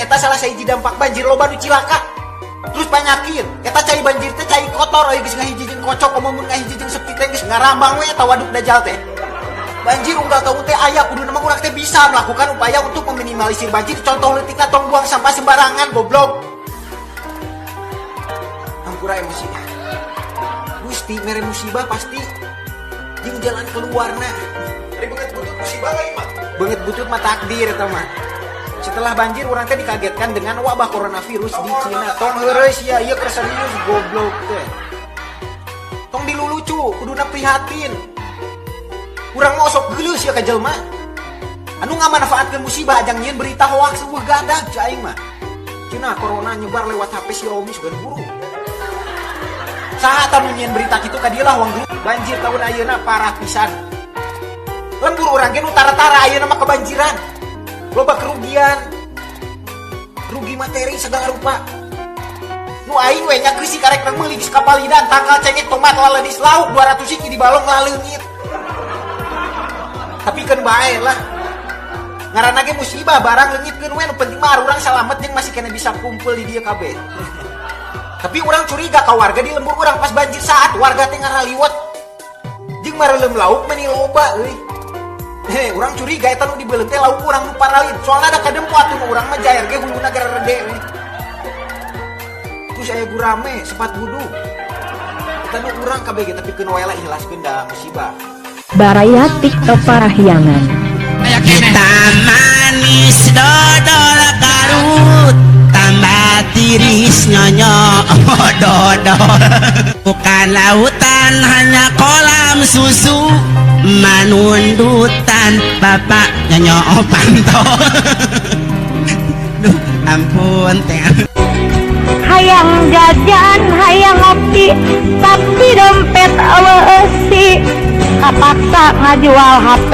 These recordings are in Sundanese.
Eta salah sahiji dampak banjir, loba nu cilaka. Terus penyakit. Eta cai banjir teh cai kotor euy, geus ngahiji jeung kocok, komo mun ngahiji jeung septic tank geus ngarambang we eta waduk dajal teh. Banjir unggal tahun teh aya, kuduna mah urang teh bisa melakukan upaya untuk meminimalisir banjir. Contoh leutikna, tong buang sampah sembarangan, goblok. Hampura, emosi. Gusti mere musibah pasti jeung jalan keluarna. Ari beungeut butut musibah lain mah. Beungeut butut mah takdir eta mah. Setelah banjir, urang teh dikagetkan dengan wabah coronavirus di Cina. Tong heureuy sia, ieu keur serius, goblok teh. Tong dilulucu, kuduna prihatin. Urang mah osok geuleuh sia ka jelema anu ngamanfaatkeun musibah ajang nyieun berita hoax, euweuh gadag cai aing mah. Cina corona nyebar lewat HP Xiaomi sugan buru. Saha tah nu nyieun berita kitu ka dieu lah wang. Banjir tahun ayeuna parah pisan. Lembur urang ge nu tara-tara ayeuna mah kebanjiran. Loba kerugian. Rugi materi segala rupa. Nu aing we nya keusi karek meuli geus kapalidan tangkal cengek, tomat laleudis, lauk 200 hiji di balong laleungit. Tapi keun bae lah. Ngaranna ge musibah, barang leungitkeun we, nu penting mah urang salamet jeung masih kena bisa kumpul di dieu kabeh. Tapi urang curiga ka warga di lembur urang, pas banjir saat warga teh ngaraliwet. Jeung mareuleum lauk meni loba euy. Heh, urang curiga eta nu dibeuleum teh lauk urang nu paralin. Soalna ada kadempo atuh, nu urang mah jair ge huluna garede euy. Terus aya gurame sepat wudu. Eta nu urang kabeh ge, tapi keun wae lah, ikhlaskeun da musibah. Baraya TikTok Parahyangan. Kita manis dodol Garut, tambah tiris nyonyo dodol. Bukan lautan, hanya kolam susu. Manundutan bapak nyonyo panto. Duh, ampun teh. Hayang jajan, hayang ngopi, tapi dompet euweuh eusi, kapaksa ngajual HP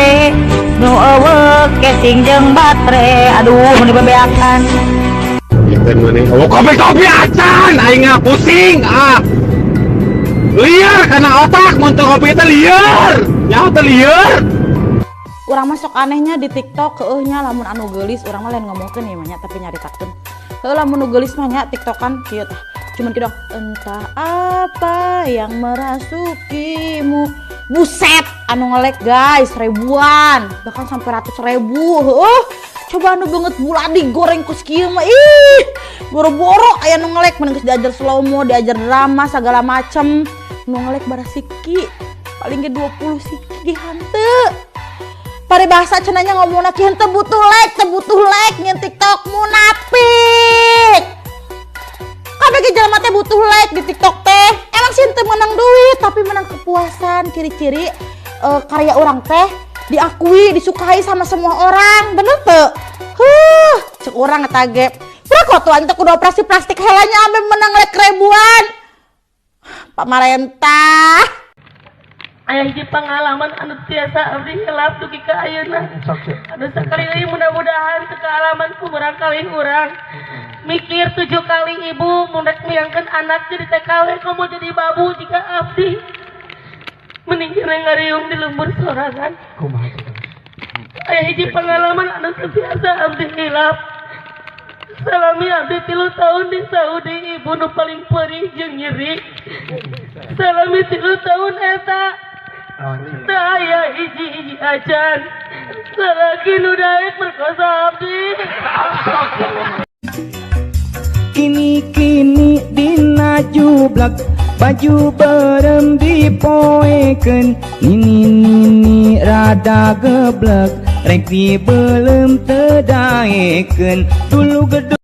nu euweuh casing jeung baterai. Aduh, mun dibebeakan. Oh, kopi-kopi acan, aing mah pusing ah. Liar karena otak mun teu kopi teh liar. Nyaho teh liar. Urang masuk anehnya di TikTok keueuhnya, lamun anu geulis, urang mah lain ngomongkeun ieu mah nya, tapi nyaritakeun heuh, lamun nu geulis mah nya TikTokan kieu tah, cuman kieu doang, "Entah apa yang merasukimu." Buset, anu nge-like, guys, ribuan, bahkan sampai ratus ribu. Heuh, coba anu beungeut bulat digoreng ku kieu mah, ih, boro-boro aya nu nge-like. Mending geus diajar slow mo, diajar drama segala macem, nu nge-like bara siki, paling ge 20 siki hanteu. Paribasa cenah nya ngomongna kieu, "Henteu butuh like, teu butuh like nyen TikTok." Munafik. Kabeh ge jelema teh butuh like di TikTok teh. Emang sih teu menang duit, tapi menang kepuasan. Ciri-ciri karya orang teh diakui, disukai sama semua orang, bener teu? Huh, cek urang eta ge. Berapa tuh teh kudu operasi plastik heula nya ambe menang like ribuan. Pak Marentah. Aya hiji pengalaman anu tiasa abdi hilap dugi ka ayeuna. Anu sakali deui mudah-mudahan teu kaalaman ku murangkalih urang. Mikir tujuh kali ibu mun rek miangkeun anak jadi TKW, komo jadi babu jika abdi. Mending kena ngariung di lembur sorangan. Aya hiji pengalaman anu teu biasa abdi hilap. Salami abdi 3 tahun di Saudi, ibu nu paling perih jeung nyeri. Salami 3 tahun eta teu aya hiji-hiji acan salaki nu daek merkosa abdi. Kini-kini dina jublak baju berem dipoekeun, nini-nini rada geblek rek dibelem teu daekeun dulu gedung.